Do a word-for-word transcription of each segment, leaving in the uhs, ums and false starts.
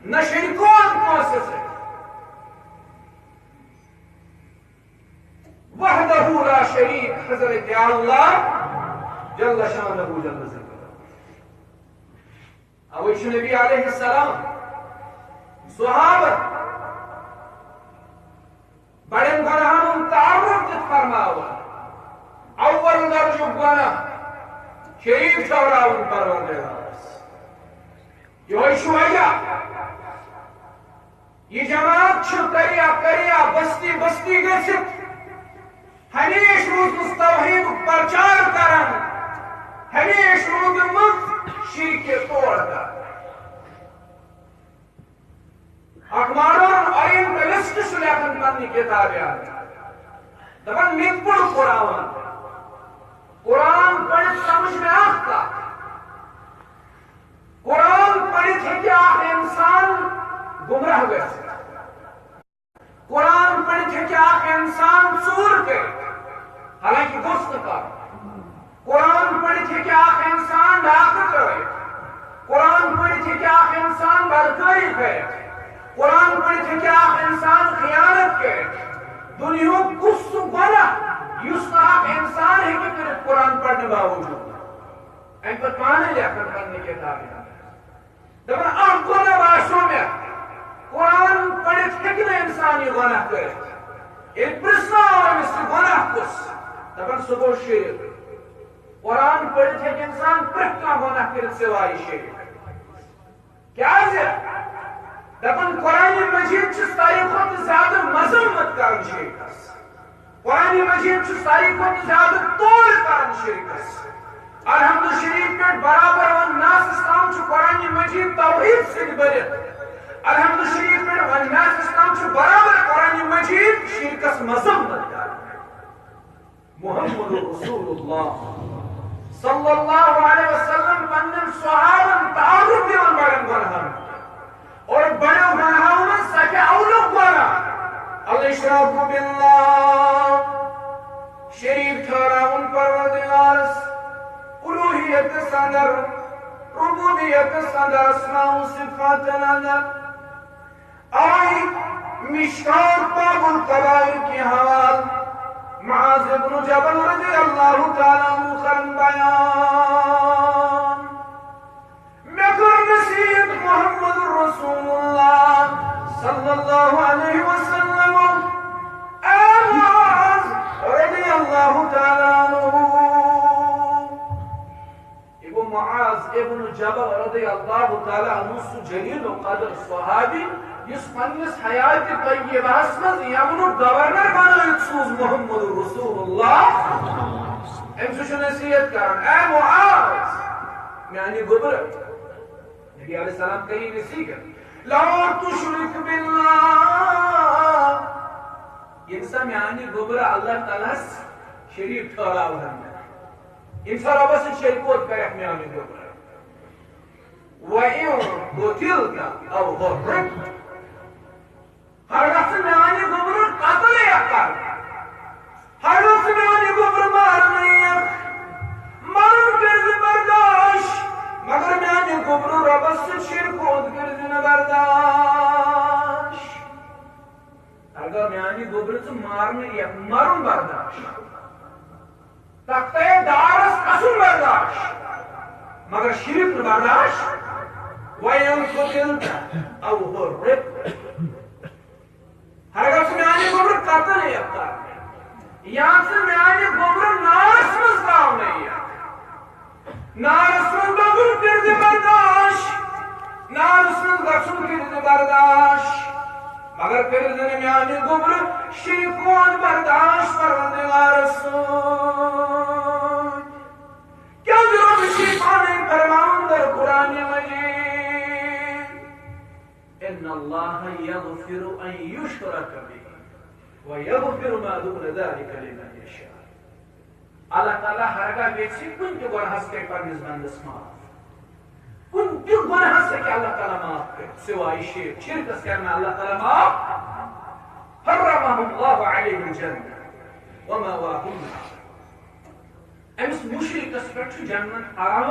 نہ شریکون کٲنٛسہِ سۭتۍ۔ وحدہ لا شریک حضرت اللہ جل شانہ جل ذکر۔ اوے چھُ نبی علیہ السلام صحابہ بڑٮ۪ن گۄناہن ہُنٛد تعارُف دِتھ فرماوان، اول درجُک گۄناہ شریٖک ٹھہراوُن پروردگارس۔ یِہوٚے چھُ وجہ۔ یہِ جماعت چھِ قریہ قریہ، بستی بستی گٔژھِتھ ہمیشہِ روٗزمٕژ توحیٖدُک پرچار کران، ہمیشہِ روٗدمٕژ شرکہِ تور کران۔ اکھ ماڈرن اورینٹلسٹ چھُ لیکھان پننہِ کتابہِ اندر، دپان، مےٚ تہِ پوٚر قرآن۔ قرآن پٔرِتھ سمجھ مےٚ اکھ کتھ، قرآن پٔرِتھ ہیٚکہِ اکھ انسان گمراہ گٔژھِتھ۔ قرآن پٔرِتھ ہیٚکہِ اکھ انسان ژوٗر کٔرِتھ، حالانکہ گوٚژھ نہٕ کرُن۔ قرآن پٔرِتھ ہیٚکہِ اکھ انسان ڈاکہٕ ترٲوِتھ۔ قرآن پٔرِتھ ہیٚکہِ اکھ انسان بدکٲری کٔرِتھ۔ قرآن پٔرِتھ ہیٚکہِ اکھ انسان خیانت کٔرِتھ۔ دُنیہُک کُس سُہ گۄناہ یُس نہٕ اکھ انسان ہیٚکہِ کٔرِتھ قرآن پرنہٕ باوجوٗد؟ امہِ پتہٕ پانے لیکھان پننہِ کتابہِ۔ دپان، اکھ گۄناہ باسیو مےٚ، قرآن پٔرِتھ ہیٚکہِ نہٕ انسان یہِ گۄناہ کٔرِتھ۔ ییٚلہِ پرژھنہٕ آو أمِس، یہِ گۄناہ کُس؟ دپان، سُہ گوٚو شرک۔ قرآن پٔرِتھ ہیٚکہِ انسان پرٛٮ۪تھ کانٛہہ گۄناہ کٔرِتھ سوائے شرک۔ کیازِ؟ دپان، قرآن مجید چھُ ساروی کھۄتہٕ زیادٕ مذمت کران شرکس۔ قرآن مجید چھُ ساروی کھۄتہٕ زیادٕ تور کران شرکس۔ الحمد شریف پٮ۪ٹھ برابر والناس تام چھُ قرآن مجید توحید سۭتۍ بٔرِتھ۔ الحمد شریف پٮ۪ٹھ والناس تام چھُ برابر قرآن مجید شرکس مذمت کران۔ محمد رسول اللہ صلی اللہ علیہ وسلم پننٮ۪ن صحابن تعارف دِوان بڑٮ۪ن گۄناہن۔ اور بڑیو گناہوں میں سب سے اولو گناہ الاشراک باللہ، شریک ٹھہراؤن پروردگارس الوہیت اندر، ربوبیت اندر، اسماء و صفات اندر۔ آئی مشکات باب الکبائر کے حوال معاذ ابن جبل رضی اللہ تعالیٰ عنہ کرن بیان۔ مےٚ کٔر نصیحت محمد رسول اللہ صلی اللہ علیہ وسلم، اے معاذ رضی اللہ تعالیٰ عنہ۔ یہِ گوٚو معاذ ابن جبل رضی اللہ تعالیٰ عنہ، سُہ جلیل القدر صحابی یُس پننِس حیاتِ طیبہس منٛز یمنُک گورنر بنٲوِتھ سوٗز محمد رسول اللہ۔ أمۍ سُنٛد چھُ نصیحت کران، اے معاذ، میانہِ گوٚبرٕ، نبی علیہ السلام کٔرِو نصیحت، لا تشرک باللہ، ییٚمہِ سا میانہِ گوٚبرٕ اللہ تعالیٰ ہس شریٖک ٹھہراوہن نہٕ، ییٚمہِ سا رۄبس سۭتۍ شریٖک کرکھ میانہِ گوٚبرٕ۔ وَإِن قُتِلْتَ أَوْ حُرِّقْتَ، ہرگاہ ژٕ میانہِ گوٚبرٕ قتل یِکھ کرنہٕ، ہرگاہ ژٕ میانہِ گوٚبرٕ مارنہٕ یِکھ، مرُن کٔرۍ زِ برداش، مگر میانہِ گوٚبرٕ رۄبس سۭتۍ شرکوت کٔرۍ زِ نہٕ برداش۔ ہرگاہ میانہِ گوٚبرٕ ژٕ مارنہٕ یِکھ، مرُن برداش، تختہ دارس کھسُن برداش، مگر شرک نہٕ برداش۔ وَإِن قُتِلْتَ أَوْ حُرِّقْتَ، ہرگاہ ژٕ میانہِ گوٚبرٕ قتل یِکھ کرنہٕ، یا ژٕ میانہِ گوٚبرٕ نارس منٛز تراونہٕ یِکھ، نارس منٛز دَزُن کٔرۍ زِ برداش، نارس منٛز گژھُن کٔرۍ زِ برداش، مگر کٔرۍ زِ نہٕ میانہِ گوٚبرٕ شرکوت برداش پروردگارس سۭتۍ۔ کیازِ رۄب چھُ پانے فرماوان در قرآن مجید، ان اللہ یغفر ان یشرک بہ ویغفر ما دون ذلک لمن یشاء۔ اللہ تعالیٰ ہرگاہ یژھِ کُنہِ تہِ گۄناہس کرِ پننِس بندس معاف۔ کُنہِ تہِ گۄناہس ہیٚکہِ اللہ تعالیٰ معاف کٔرِتھ، سوائے شرک۔ شرکس کرِ نہٕ اللہ تعالیٰ معاف۔ حرمہ اللہ علیہ الجنہ ومأواہ النار۔ أمِس مُشرِکس پٮ۪ٹھ چھُ جنت حرام،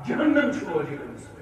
جہنم چھُ وٲجِب أمِس۔